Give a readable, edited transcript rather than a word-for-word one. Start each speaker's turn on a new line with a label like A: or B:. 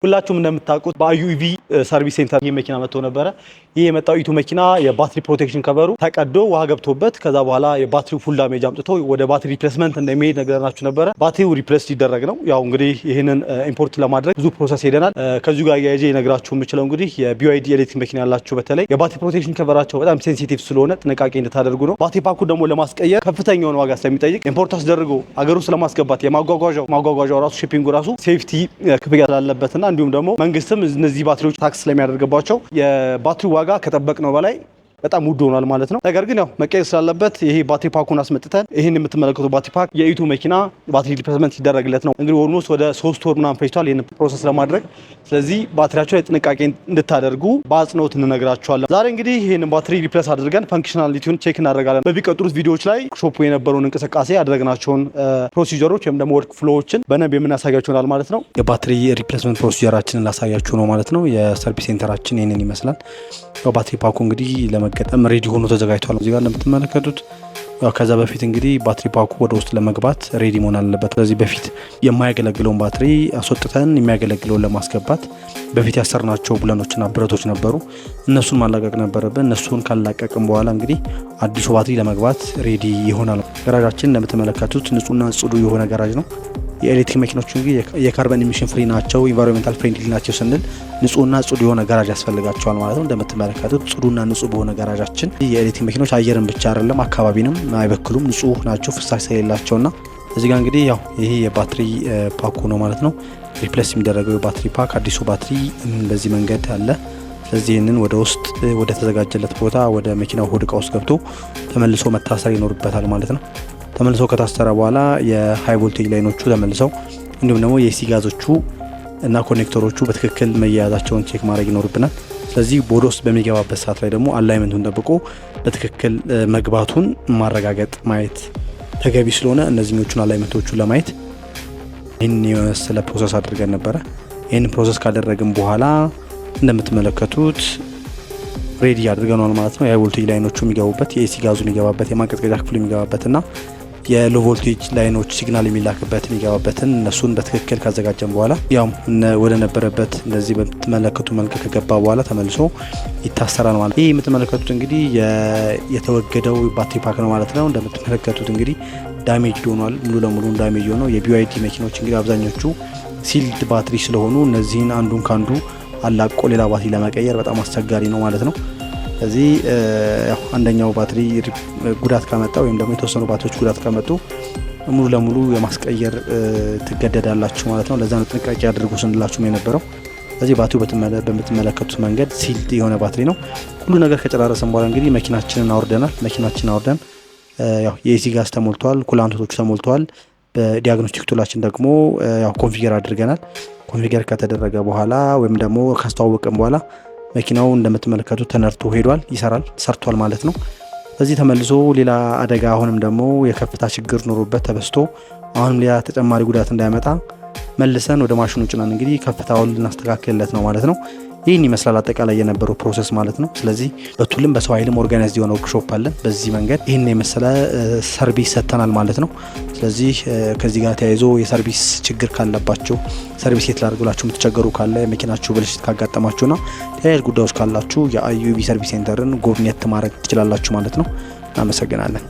A: ሁላችሁም እንደምታውቁት በአዩ EV Service Center ይህ መኪና መጥቶ ነበረ። ይህ የመጣው E2 መኪና የባትሪ protection cover ኡ ተቀዶ ውሃ ገብቶበት ከዛ በኋላ የባትሪው full damage አምጥቶ ወደ ባትሪ replacement እንደሚሄድ ነገርናችሁ ነበረ። ባትሪው replace ሊደረግ ነው። ያው እንግዲህ ይህንን import ለማድረግ ብዙ process ሄደናል። ከዚሁ ጋር አያይዤ ነግራችሁ የምችለው እንግዲህ የ BYD ኤሌክትሪክ መኪና ያላችሁ በተለይ የባትሪ protection cover ኣቸው በጣም sensitive ስለሆነ ጥንቃቄ እንድታደርጉ ነው። ባትሪ pack ኡ ደግሞ ለማስቀየር ከፍተኛውን ዋጋ ስለሚጠይቅ import አስደርጎ አገር ውስጥ ለማስገባት የማጓጓዣው ማጓጓዣው ራሱ shipping ኡ ራሱ safety ክፍያ ስላለበትና እንዲሁም ደግሞ መንግስትም እነዚህ ባትሪዎች tax ስለሚያደርግባቸው የባትሪው ዋጋ ከጠበቅነው በላይ በጣም ውድ ሆኗል ማለት ነው። ነገር ግን ያው መቀየር ስላለበት ይሄ ባትሪ pack ኡን አስመጥተን ይህን የምትመለከቱ ባትሪ pack የ E2 መኪና ባትሪ replacement ሲደረግለት ነው። እንግዲህ almost ወደ 3 ወር ምናምን ፈጅቷል ይህን process ለማድረግ። ስለዚህ ባትሪያቸው ላይ ጥንቃቄ እንድታደርጉ በአጽንኦት እንነግራችኋለን። ዛሬ እንግዲህ ይህንን ባትሪ replace አድርገን functionality ውን check እናደርጋለን። በሚቀጥሉት ቪዲዮዎች ላይ shop ኡ የነበረውን እንቅስቃሴ ያደረግናቸውን procedure ኦች ወይም ደግሞ workflow ዎችን በደንብ የምናሳያችሁ ይሆናል ማለት ነው።
B: የባትሪ replacement procedure ኣችንን ላሳያችሁ ነው ማለት ነው። የ service center ኣችን ይህንን ይመስላል። ያው ባትሪ pack ኡ እንግዲህ ለመገጠም ready ሆኖ ተዘጋጅቷል። እዚህ ጋር እንደምትመለከቱት ያው ከዛ በፊት እንግዲህ ባትሪ pack ኡ ወደ ውስጥ ለመግባት ready መሆን አለበት። ስለዚህ በፊት የማያገለግለውን ባትሪ አስወጥተን የሚያገለግለውን ለማስገባት በፊት ያሰርናቸው ብለኖችና ብረቶች ነበሩ። እነሱን ማላቀቅ ነበረብን። እነሱን ካላቀቅም በኋላ እንግዲህ አዲሱ ባትሪ ለመግባት ready ይሆናል። ገራዣችን እንደምትመለከቱት ንጹህና ጽዱ የሆነ ገራዥ ነው። የኤሌክትሪክ መኪኖች እንግዲህ የ carbon emission free ናቸው፣ environmental friendly ናቸው ስንል ንጹህና ጽዱ የሆነ ገራዥ ያስፈልጋቸዋል ማለት ነው። እንደምትመለከቱት ጽዱና ንጹህ በሆነ ገራዣችን የኤሌክትሪክ መኪኖች አየርን ብቻ አይደለም አካባቢንም አይበክሉም፣ ንጹህ ናቸው፣ ፍሳሽ ስለሌላቸውና እዚህ ጋር እንግዲህ ያው ይሄ የባትሪ pack ኡ ነው ማለት ነው። Replace የሚደረገው የባትሪ pack አዲሱ ባትሪ በዚህ መንገድ አለ። ስለዚህ ይህንን ወደ ውስጥ ወደ ተዘጋጀለት ቦታ ወደ መኪናው ሆድ እቃ ውስጥ ገብቶ ተመልሶ መታሰር ይኖርበታል ማለት ነው። ተመልሶ ከታሰረ በኋላ የ high voltage line ኦቹ ተመልሰው እንዲሁም ደግሞ የ AC ጋዞቹ እና connector ኦቹ በትክክል መያያዛቸውን check ማድረግ ይኖርብናል። ስለዚህ ወደ ውስጥ በሚገባበት ሰዓት ላይ ደግሞ alignment ኡን ጠብቆ በትክክል መግባቱን ማረጋገጥ ማየት ተገቢ ስለሆነ እነዚህኞቹን alignment ኦቹን ለማየት ይህን የመሰለ process አድርገን ነበረ። ይህን process ካደረግን በኋላ እንደምትመለከቱት ready አድርገነዋል ማለት ነው። የ high voltage line ኦቹ የሚገቡበት፣ የ AC ጋዙ የሚገባበት፣ የማቀዝቀዣ ክፍሉ የሚገባበት እና የ low voltage line ኦች signal የሚላክበት የሚገባበትን እነሱን በትክክል ካዘጋጀን በኋላ ያው ወደ ነበረበት እንደዚህ በምትመለከቱ መልክ ከገባ በኋላ ተመልሶ ይታሰራል ማለት ነው። ይህ የምትመለከቱት እንግዲህ የተወገደው ባትሪ pack ነው ማለት ነው። እንደምትመለከቱት እንግዲህ damage ሆኗል፣ ሙሉ ለሙሉ damage ሆነው። የ BYD መኪኖች እንግዲህ አብዛኞቹ sealed ባትሪ ስለሆኑ እነዚህን አንዱን ካንዱ አላቆ ሌላ ባትሪ ለመቀየር በጣም አስቸጋሪ ነው ማለት ነው። ስለዚህ አንደኛው ባትሪ ጉዳት ካመጣ ወይም ደግሞ የተወሰኑ ባትሪዎች ጉዳት ካመጡ ሙሉ ለሙሉ የማስቀየር ትገደዳላችሁ ማለት ነው። ለዛ ነው ጥንቃቄ አድርጉ ስንላችሁም የነበረው። ስለዚህ ባትሪው በምትመለከቱት መንገድ sealed የሆነ ባትሪ ነው። ሁሉ ነገር ከጨራረስን በኋላ እንግዲህ መኪናችንን አውርደናል። መኪናችንን አውርደን ያው የ AC ጋዝ ተሞልቷል፣ coolant ኦቹ ተሞልተዋል። በ diagnostic tool ኣችን ደግሞ ያው configure አድርገናል። Configure ከተደረገ በኋላ ወይም ደግሞ ካስተዋወቅን በኋላ መኪናው እንደምትመለከቱት ተነድቶ ሄዷል። ይሰራል፣ ሰርቷል ማለት ነው። በዚህ ተመልሶ ሌላ አደጋ አሁንም ደግሞ የከፍታ ችግር ኖሮበት ተበስቶ አሁንም ሌላ ተጨማሪ ጉዳት እንዳያመጣ መልሰን ወደ ማሽኑ ጭነን እንግዲህ ከፍታውን ልናስተካክልለት ነው ማለት ነው። ይህን ይመስላል አጠቃላይ የነበረው process ማለት ነው። ስለዚህ በ tool ም በሰው ኃይልም organized የሆነ ወርክሾፕ አለን። በዚህ መንገድ ይህን የመሰለ service ሰጥተናል ማለት ነው። ስለዚህ ከዚህ ጋር ተያይዞ የ service ችግር ካለባችሁ፣ service የት ላድርግ ብላችሁ የምትቸገሩ ካለ፣ የመኪናችሁ ብልሽት ካጋጠማችሁና ተያያዥ ጉዳዮች ካላችሁ የአዩ EV Service Center ን ጎብኘት ማድረግ ትችላላችሁ ማለት ነው። እናመሰግናለን።